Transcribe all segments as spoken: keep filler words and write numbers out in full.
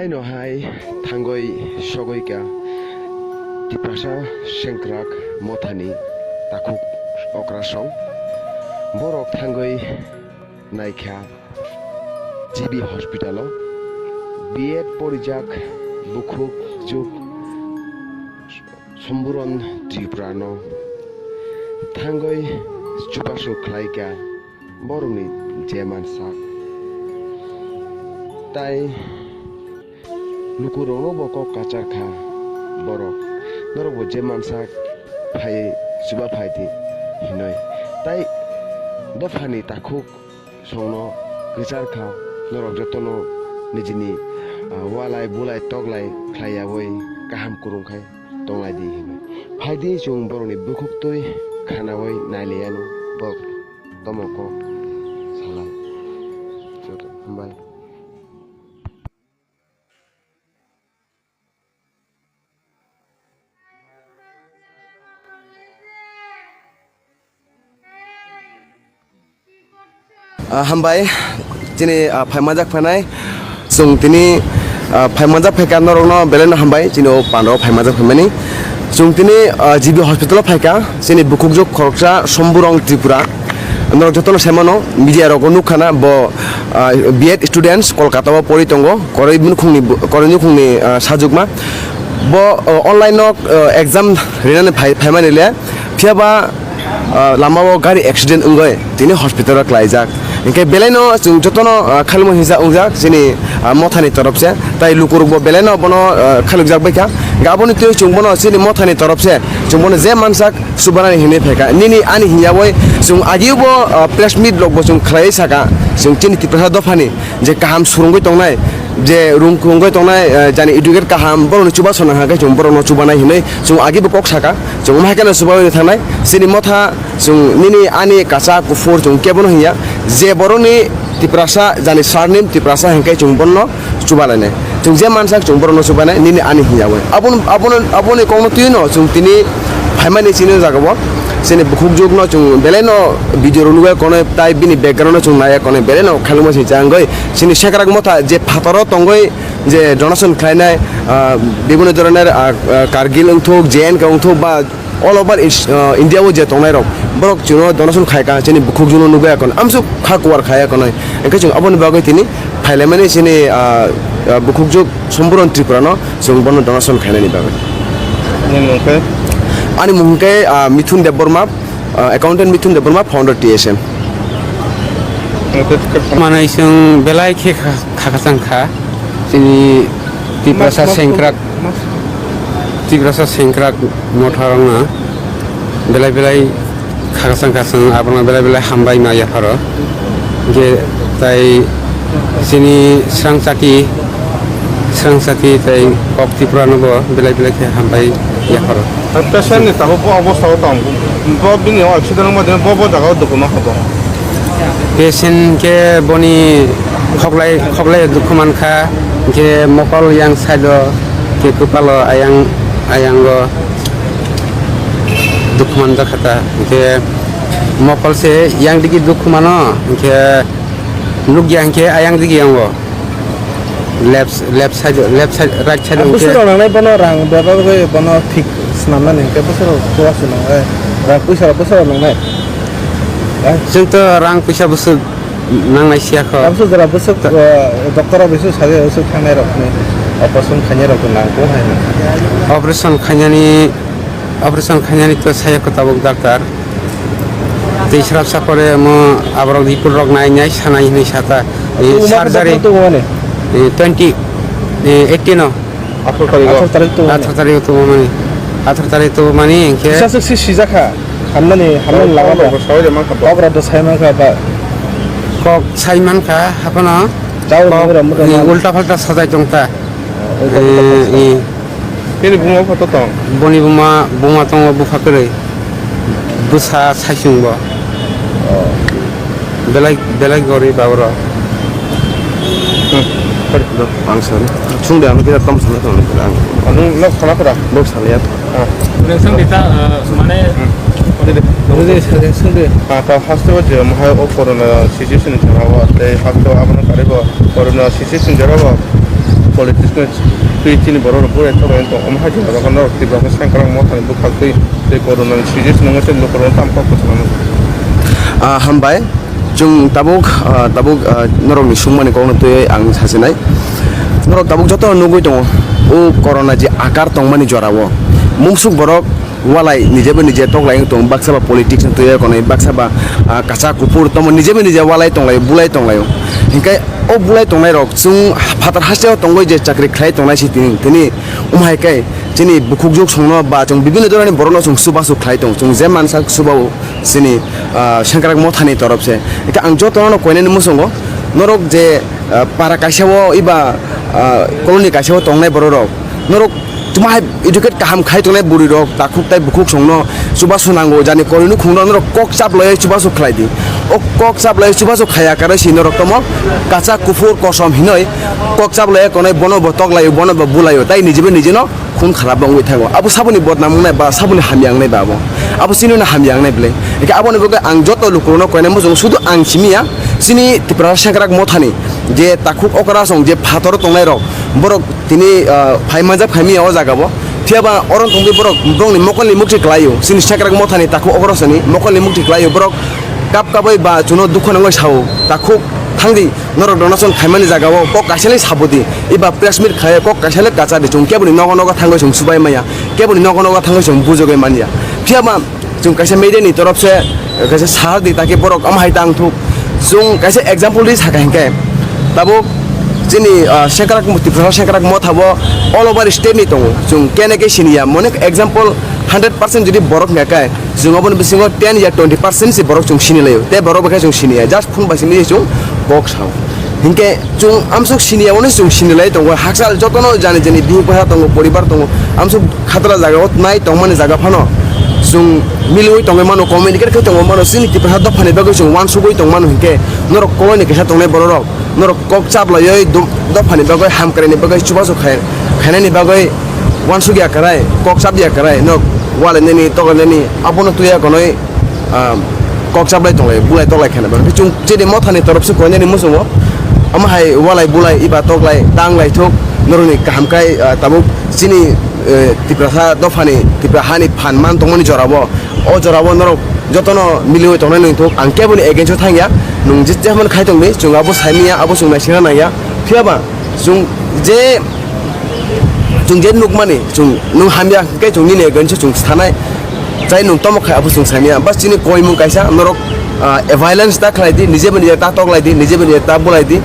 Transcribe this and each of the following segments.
Aino hai thangwi sogwi ka Tiprasa Sengkrak Mothani takhuk okrasong. Borok thangwi naikha G B hospital o B Ed porijak bukhuk juk Somburon Tripura no thangwi chubachu khlaika borokni je mansak. Tai lukurokno bo kok kachar kha borok, norokbo je mansak phai chuba phaidi hinwi. Tai dophani takhuk songno kwchar kha, norok jotono nijini, ah, walai bulai toklai khlaiyawi kaham kwrwng khai tonglaidi hinwi. Phaidi chwng borokni bukhuktwi khanawi nailaiano borok tomo kok salai. Hambai. Ah, hambai, chini, ah, phaimanjak phainai. Chwng tini, ah, phaimanjak phaikha norokno belai no hambai, chini o pandao phaimanjak phaimani. Chwng tini, ah, G B hospital o phaikha, chini bukhukjwk khoroksa Somburong Tripura. Norok jotono saimano, media rogo nukkhana bo, ah, B Ed students Kolkata o pori tongo, koroi nukhungni, koroi nukhungni, ah, sajwkma. Bo, ah, online o, ah, exam rinani phai-, phaimani le, phiyaba, ah, lama o gari accident wngwi tini hospital o klaijak. Hinkhe belai no chwng jotono, ah, khalmo hinsa wngjak chini, ah, mothani torop se, tai lukurok bo belai no bono, ah, khalukjak baikha. Hinkhe aboni twi chwng bono chini mothani torop se chwng bono je mansak, chubanani hinwi phaikha. Nini ani hinya bai chwng agio bo, ah, press meet rok bo chwng khlaiwi sakha, chwng chini Tiprasa dophani je kaham swrwngwi tongnai, je rwng-, rwngwi tongnai, ah, jani educate kaham, borokni chubachu nang khe chwng borokno chubanai hinwi chwng agio bo kok sakha. Chwng omo hai kheno chubaui thangnai. Chini motha chwng nini ani kacha kuphur chwng kebono hinya, je borokni Tiprasa jani surname Tiprasa hinkhe chwng bono chubalainai. Chwng je mansak chwng borokno chubanai nini ani hinya bai. Aboni, aboni, aboni kokno twiwi no chwng tini phaimani chini o jaga o. Chini bukhukjwk no chwng belai no video rok nugwi konwi tai bini background no chwng naiya konwi belai no khalungma se changwi. Chini Sekrak motha je phataro tongwi je donation khlainai, ah, bibhinno dhoroner, ah, ah, Kargil wngthok, J N K wngthok ba all over is-, uh, India o je tongnai rok, borok chwngno donation khai ka, chini bukhuk jwngno nugwi akon, amsuk kha kuar khai akonoi. Hinkhe chwng aboni bagwi tini phailaimani chini, uh, uh, bukhuk jwk Somburon Tripura no chwng bono donation khainani bagwi. Nini mung khe? Ani mung khe, uh, Mithun Debbarma, uh, accountant Mithun Debbarma, founder T S M. Manai chwng belai khe kha-, khakchang kha. Chini Tiprasa sengkrak, Tiprasa sengkrak motharokno belai belai khakchang khakchang, aborokno belai belai hambai ma yapharo. Hinkhe tai chini srangchati, srangchati tai kok Tripura no bo belai belai khe hambai yapharo. Patient ni tabuk bo obostha o tong, bo bini accident wngma de bo bo jaga o dukhu ma kha bo. Patient khe boni khoklai, khoklai dukhu mankha, hinkhe mokol yang side o, hinkhe kwpalo ayang, ayango dukhu manjakha ta. Hinkhe mokol se yang digi dukhu mano, hinkhe nukya hinkhe ayang digi yango. Left, left side, left side, right side. Ah, hinkhe bwswk rok nangnai bono rang bebak bai bono thik swnamnani hinkhe bwswk rok chubachu nangnai, rang puisa rok bwswk rok nangnai. Ah. Chwng to rang puisa bwswk nangnai siya kho. Abwswk jora bwswk, ta- ah, doctor rok bwswk sajai bwswk thangnai rok ni operation khainai rok nang kho hai. Operation khainani, operation khainani to saya kho tabuk doctor. Tei srapsa pore omo aborok report rok nai nai sanai hinui sata. Eh, surgery. Tongo mani? Eh, twenty, eh, eighteen o. Atharo tarikh o? Atharo tarikh tongo mani. Atharo tarikh o tongo mani. Atharo tarikh tongo mani, hinkhe. Kisa swk si sijakha. Hamnani, hamnani lama ba. Kok rok sai mankha ba. Kok sai mankha, haphano. Kok, eh, ulta phalta sajai tongta. Eh, eh. Bini buma photo tong? Boni buma, buma tongo bupha kwrwi. Bwsa saichung bo. Oh. Belai, belai gorib aboro. Hmm. Ang sari. Sung de, ano kira tom sana tong ang. Ano nok sana kira? Nok sana ya. Ah. Nung sung dita, eh, mane. Hmm. Ano de. Ano de, sung de. Ah, ta haste bo je, mahai o corona situation ni jora bo, tei haste bo abono kari bo, corona situation jora bo. Politics no twi chini borok rok burai tobai tong, omo hai jora rok no Tripura khe sengkrak mothani bwkhak twi tei corona ni season no se lukurok tam kok kwchangma. Ah, hambai. Chwng tabuk, ah, tabuk, ah, norokni sungmani kokno twiwi ang sachinai. Norok tabuk jotono nugwi tongo, o corona je akar tongmani jorao mungsuk borok walai nije bai nije toklai wng tongo, baksa ba politics ni twiwi konwi, baksa ba, ah, kacha kuphur tomo nije bai nije walai tonglaio, bulai tonglaio. Hinkhe o bulai tongnairok chwng phatar hasteo tongwi je chakri khlai tongnai si tini, tini omo hai khe chini bukhukjwk songno ba chwng bibinno dhoroni borokno chwng chubachu khlai tongo, chwng je mansa chubao chini, ah, sengkrak mothani torop se. Hinkhe ang jotono koinani muchungo norok je, ah, para kaisa o eba, ah, colony kaisa o tongnai borok rok, norok tuma hai educate kaham khai tongnai bwrwi rok, takhuk tai bukhuk songno chubachu nango, jani koroi nukhungno norok kok chap laiwi chubachu khlai di. O kok chap laiwi chubachu khaiya karwi si norok tomo kacha kuphur kosom hinoi kok chap laiwi konoi bono bo toklaio, bono bo bulaio, tai nijibo nijino khun kharap wngwi thango. Abo saboni bodnam wngnai ba saboni hamya wngnai ba abo? Abo chini no hamya wngnai bwle. Hinkhe aboni bagwi ang joto lukurokno koinai muchungo, sudu ang simi ya, chini Tipra sengkrak mothani je takhuk okra song je phator tongnai rok, borok tini, ah, phai manjak phai manya o jaga o. Phiya ba oro tongwi borok borokni mokolni mukti klaio, chini sengkrak mothani takhuk okra sani mokolni mukti klaio borok kap kabai ba chuno dukho nangwi sao, takhuk thangdi. Norok donation khaimani jaga o kok kaisa le sabo di, eba press meet khlai kok kaisa le kacha di, chwng keboni nogo nogo thangwi chwng subai maya, keboni nogo nogo thangwi chwng bujogwi manya. Phiya ba chwng kaisa media ni torop se kaisa sahar di, taki borok omo hai tang thuk. Chwng kaisa example di saka hinkhe, tabuk chini, ah, sengkrak, Tripura sengkrak motha bo all over state ni tongo, chwng kene ke siniya, mone example hundred percent jodi borok hingka khe, chwng aboni bisingo ten ya twenty percent se borok chwng sini laio, tei borok bai khe chwng siniya, just phone bai simi chwng kok sao. Hinkhe chwng amsuk siniya, ono chwng sini lai tongo, hakchal jotono jani jani bihik bwsa tongo, poribar tongo, amsuk khatra jaga o nai tongmani jaga phano chwng miliwi tongwi mano, communicate khai tongwi mano, chini Tipra dophani bagwi chwng uansugwi tongmano hinkhe norok koloni kaisa tongnai borok rok. Norok kok chap laiwi do-, dophani bagwi, hamkraini bagwi, chubachu khai-, khainani bagwi uansukya kwrai, kok chapya kwrai, norok walainani, toklainani, abono twiya konwi, ah, kok chaplai tonglai, bulai toklai khaina bagwi. Chwng chini mothani torop se koinani muchungo, omo hai walai bulai, eba toklai, tanglai thuk, norokni kaham khai, ah, tabuk chini, eh, Tiprasa dophani, Tipra hani phan man tongmani jorabo, o jorabo norok jotono miliwi tongnai nung thuk, ang keboni against o thangya, nung je, je hamani khai tongdi, chwng abo saimanya, abo chwng naisingna nangya, phiya ba chwng je, chwng je nukmani, chwng nung hamya hwnkhe chwng nini against o chwng sanai, chai nung tomo khai abo chwng saimanya, bas chini koimung kaisa norok, ah, violence ta khlai di, nije bai nije ta toklai di, nije bai nije ta bulai di,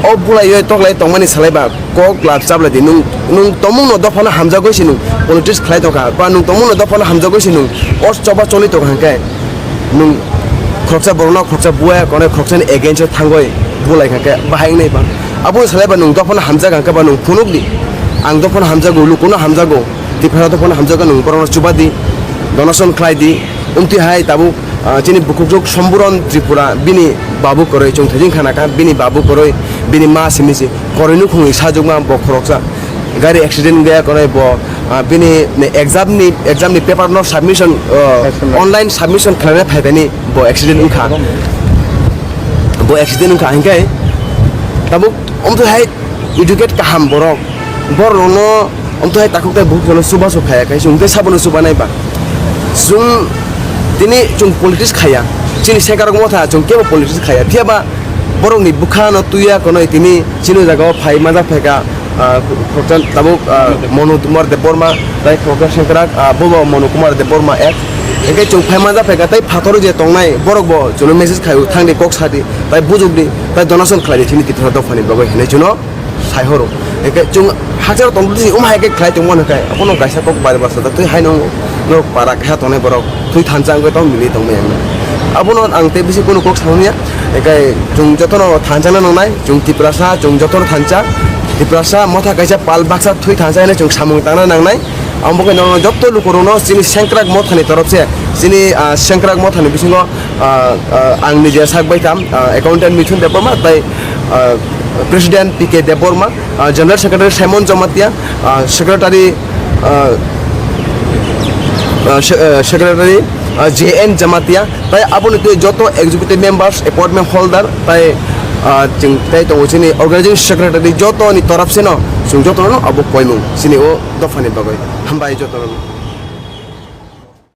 o bulaiwi toklai tongmani salai ba, kok lab chaplai di. Nwng, nwng tongmungno dophano hamjagwi se nwng politics khlai tongkha, ba nwng tongmungno dophano hamjagwi se nwng o choba choli tongkha hwnkhe, nwng khoroksa borokno khoroksa buya konwi khoroksani against o thangwi bulai kha khe bahai wngnai ba? Aboni salai ba nwng dophano hamjak hwnkhe ba nwng phunuk di, ang dophano hamjago, lukuno hamjago, Tiprasa dophano hamjago, nwng borokno chuba di, donation khlai di, wngtwi hai tabuk. Ah, chini bukhukjwk Somburon Tripura, bini babu kwrwi chwng thajin khana kha, bini babu kwrwi, bini ma simi se kwrwi nukhungni sajwkma bo khoroksa gari accident wngya kwrwi bo, ah, bini exam ni, exam ni paper no submission, ah, Submission. Online submission khlaina phaibani bo accident wngkha, bo accident wngkha hinkhe tabuk omtwi hai educate kaham borok, borokno omtwi hai takhuk tai bukhuk jono chubachu khaya khai chwng tei sabono chubanai ba? Chwng tini chwng politics khaya, chini sengkarok motha chwng kebo politics khaya, phiya ba borokni bwkhano twiya konwi tini chini jaga o phai manjak phaikha, ah, khoroksa tabuk, ah, Monu Kumar Debbarma, tai khoroksa sengkrak, ah, bobo Monu Kumar Debbarma ek. Hinkhe chwng phai manjak phaikha, tai phator je tongnai borok bo chwngno message khaio, thangdi kok sadi, tai bujukdi, tai donation khlaidi chini Tiprasa dophani bagwi hinwi chwngno saihoro. Hinkhe chwng hakcharo tongdi, omo hai khe khlai tongmani khe, abono kaisa kok bari basa da twi haino norok para kha tongnai borok twi thansa wngwi tong mili tongmani ang. Abono ang tei bisi kunu kok sanmanya, hinkhe chwng jotono thansa no nangnai, chwng Tiprasa, chwng jotono thansa, Tiprasa motha kaisa pal baksa twi thansa hinwi chwng samung tangna nangnai. Ang bo khe nono joto lukurokno chini sengkrak mothani torop se, chini, ah, sengkrak mothani bisingo, ah, ah, ang nije sak bai tham, ah, accountant Mithun Debbarma tai, ah, President P K Debbarma, ah, General Secretary Simon Jamatia, ah, Secretary, ah, ah, Se-, ah, Secretary, ah, J N Jamatia, tai aboni twi joto executive members, appointment holder, tai, ah, chwng tai tongo chini organizing secretary jotoni torop seno Chwng jotono abo koimung chini o dophani bagwi. Hambai jotono.